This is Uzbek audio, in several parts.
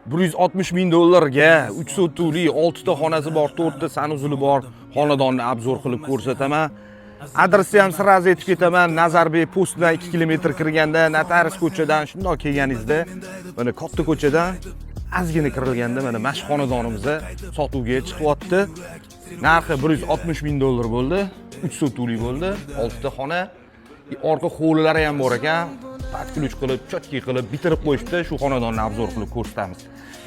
160 ming dollarga 3 sotuvli, 6 ta xonasi bor, 4 ta санузел i bor xonadonni обзор qilib ko'rsataman. Adresni ham сразу aytib ketaman. Nazarbek postdan 2 kilometr kirganda, Notarius ko'chadan shundoq kelganingizda, mana katta ko'chadan ozgina kirilganda mana shu xonadonimiz sotuvga chiqyapti. Narxi 160 ming dollar bo'ldi. 3 sotuvli bo'ldi, 6 ta xona. Orqa hovlilari ham bor ekan. Под ключ qilib, чётко qilib bitirib qo'yishibdi. Shu xonadonni обзор qilib ko'rsatamiz.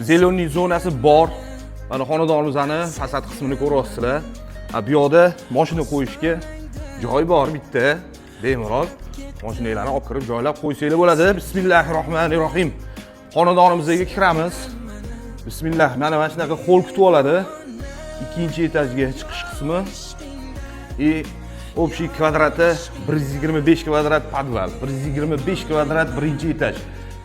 Зелёный zonasi bor. Mana xonadonimizni fasad qismini ko'ryapsizlar. Bu yoqda mashina qo'yishga joy bor bitta. Bemalol mashinalarni olib kirib joylab qo'ysanglar bo'ladi. Bismillahir rohmanir rohim. Xonadonimizga kiramiz. Bismillah. Mana shunaqa холл kutib oladi. Ikkinchi etajga chiqish qismi. И общий kvadrati 125 kvadrat podval, 125 kvadrat birinchi etaj,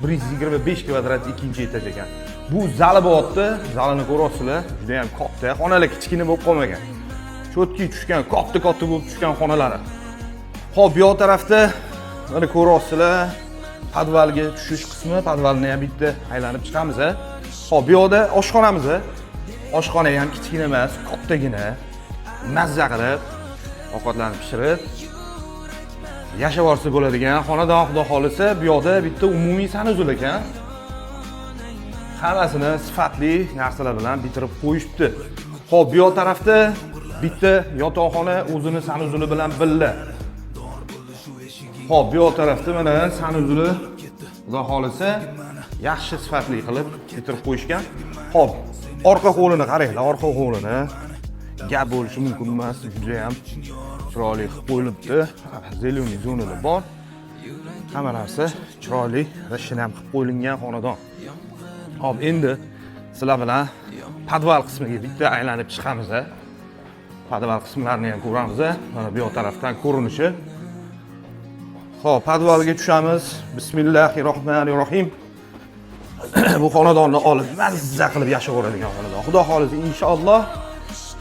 125 kvadrat ikkinchi etaj ekan. Bu zali bo'lyapti. Zalini ko'ryapsizlar, juda ham katta. Xonalar kichkina bo'lib qolmagan. Чётко tushgan, katta-katta bo'lib tushgan xonalari. Xo'p, bu yoq tarafda mana ko'ryapsizlar, podvalga tushish qismi, podvalni ham bitta aylanib chiqamiz, a. Xo'p, bu yoqda oshxonamiz. Oshxona ham kichkina emas, kattagina. Mazza qilib ovqatlarni pishirib yashab olsa bo'ladigan xonadon. Xudo xohlasa, bu yoqda bitta umumiy санузел ekan. Hammasini sifatli narsalar bilan bitirib qo'yishibdi. Xo'p, bu yoq tarafda bitta yotoqxona o'zini санузел i bilan birga. Xo'p, bu yoq tarafda mana санузел i, xudo xohlasa, yaxshi sifatli qilib bitirib qo'yishgan. Xo'p, orqa hovlini qaranglar, orqa hovlini gap bo'lishi mumkin emas, juda ham chiroyli qilib qo'yilibdi. Зелёный zonalar bor. Hamma narsa chiroyli va shinam qilib qo'yilgan xonadon. Xo'p, endi sizlar bilan podval qismiga bitta aylanib chiqamiz. A. Podval qismlarini ham ko'ramiz. A. Mana bu yoq tarafdan ko'rinishi. Xo'p, podvalga tushamiz. Bismillahir rohmanir rohim. Bu xonadonni olib mazza qilib yashayveradigan xonadon. Xudo xohlasa, inshaalloh,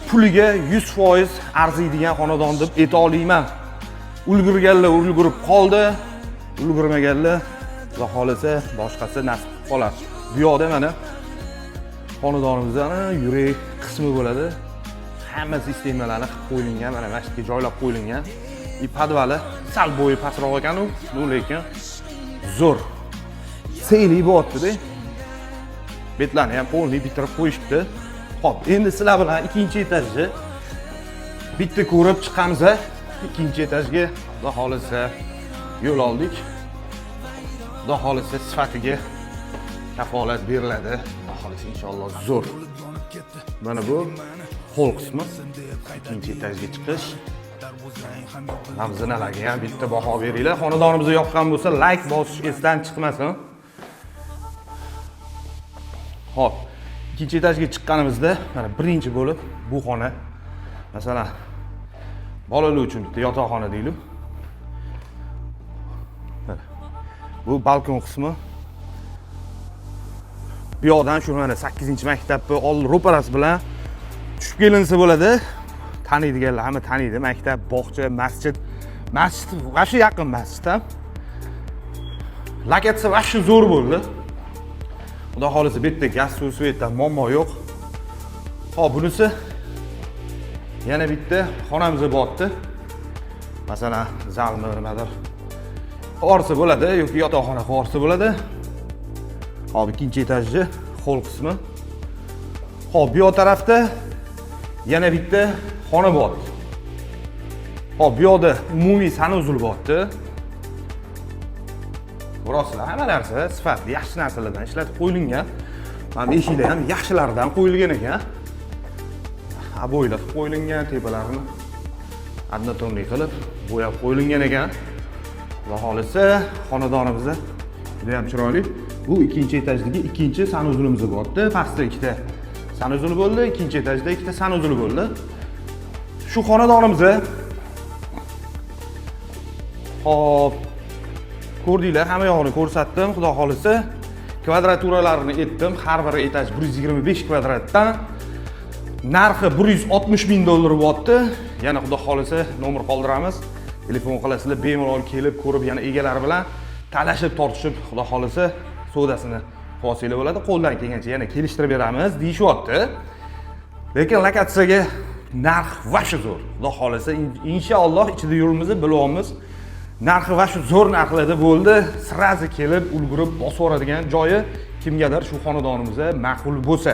puliga 100% arziydigan xonadon deb ayta olmayman. Ulgurganlar ulgurib qoldi, ulgurmaganlar, Xudo xohlasa, boshqasi nasib qilib qolar. Bu yoqda mana xonadonimizni yurak qismi bo'ladi. Hamma sistemalarni qilib qo'yilgan, mana shu yerga joylab qo'yilgan. И podvali sal bo'yi pastroq ekan u, ну lekin zo'r. Seyli bo'lyapti-da. Betlarni ham полный bitirib qo'yishibdi. Xo'p, endi sizlar bilan ikkinchi etajni bitta ko'rib chiqamiz. A. Ikkinchi etajga, Xudo xohlasa, yo'l oldik. Xudo xohlasa, sifatiga kafolat beriladi. Xudo xohlasa, inshaalloh, zo'r. Mana bu холл qismi. Ikkinchi etajga chiqish. Ham zinalarga ham bitta baho beringlar. Xonadonimizga yoqqan bo'lsa, layk bosish esdan chiqmasin. Xo'p, ikkinchi etajga chiqqanimizda mana birinchi bo'lib bu xona, masalan, bolalar uchun bitta yotoqxona deylik. Mana. Bu balkon qismi. Bu yoqdan shu mana 8-maktabni old ro'parasi bilan tushib kelinsa bo'ladi. Taniydiganlar hamma taniydi. Maktab, bog'cha, masjid. Masjid вообще yaqin, masjid ham. Lokatsiya вообще zo'r bo'ldi. Xudo xohlasa, bu yerda gaz, suv, свет dan muammo yo'q. Xo'p, bunisi yana bitta xonamiz bo'lyapti. Masalan, zalmi, nimadir qilib bo'ladi yoki yotoqxona qilib bo'ladi. Xo'p, ikkinchi etajni холл qismi. Xo'p, bu yoq tarafda yana bitta xona bo'lyapti. Xo'p, bu yoqda umumiy санузел bo'lyapti. Ko'rasizlar, hamma narsa sifatli, yaxshi narsalardan ishlatib qo'yilgan. Mana bu eshiklar ham yaxshilaridan qo'yilgan ekan. Обой lar qilib qo'yilgan, tepalarini однотонный qilib bo'yab qo'yilgan ekan. Xudo xohlasa, xonadonimizda juda ham chiroyli. Bu ikkinchi etajdagi ikkinchi санузел imiz bo'lyapti. Pastda ikkita санузел bo'ldi, ikkinchi etajda ikkita санузел bo'ldi. Shu xonadonimizda. Xo'p, ko'rdinglar, hamma yog'ini ko'rsatdim. Xudo xohlasa, kvadraturalarini aytdim. Har bir etaj 125 kvadratdan. Narxi 160 ming dollar bo'lyapti. Yana, Xudo xohlasa, nomer qoldiramiz. Telefon qilasizlar, bemalol kelib ko'rib, yana egalari bilan talashib, tortishib, Xudo xohlasa, savdosini. Qolsanglar bo'ladi, qo'ldan kelgancha yana kelishtirib beramiz deyishyapti. Lekin lokatsiyaga narx вообще zo'r. Xudo xohlasa, inshaalloh ichida yuribmiz, bilyapmiz. Narxi вообще zo'r narxlarda bo'ldi. Сразу kelib ulgurib bosib yuboradigan joyi, kimgadir shu xonadonimizda ma'qul bo'lsa.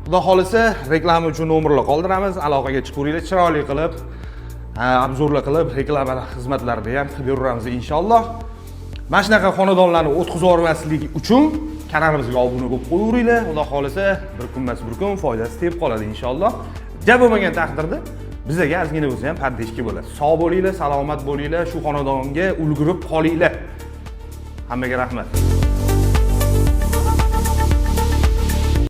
Xudo xohlasa, reklama uchun nomerlar qoldiramiz, aloqaga chiqaveringlar, chiroyli qilib, ha, обзор lar qilib, reklama xizmatlarini ham qilib beraveramiz inshaalloh. Mana shunaqa xonadonlarni o'tkazib yubormaslik uchun kanalimizga obuna bo'lib qo'yaveringlar. Xudo xohlasa, bir kun emas, bir kun foydasi tegib qoladi inshaalloh. Ja bo'lmagan taqdirda bizaga ozgina bo'lsa ham поддержка bo'ladi. Sog' bo'linglar, salomat bo'linglar, shu xonadonga ulgurib qolinglar. Hammaga rahmat.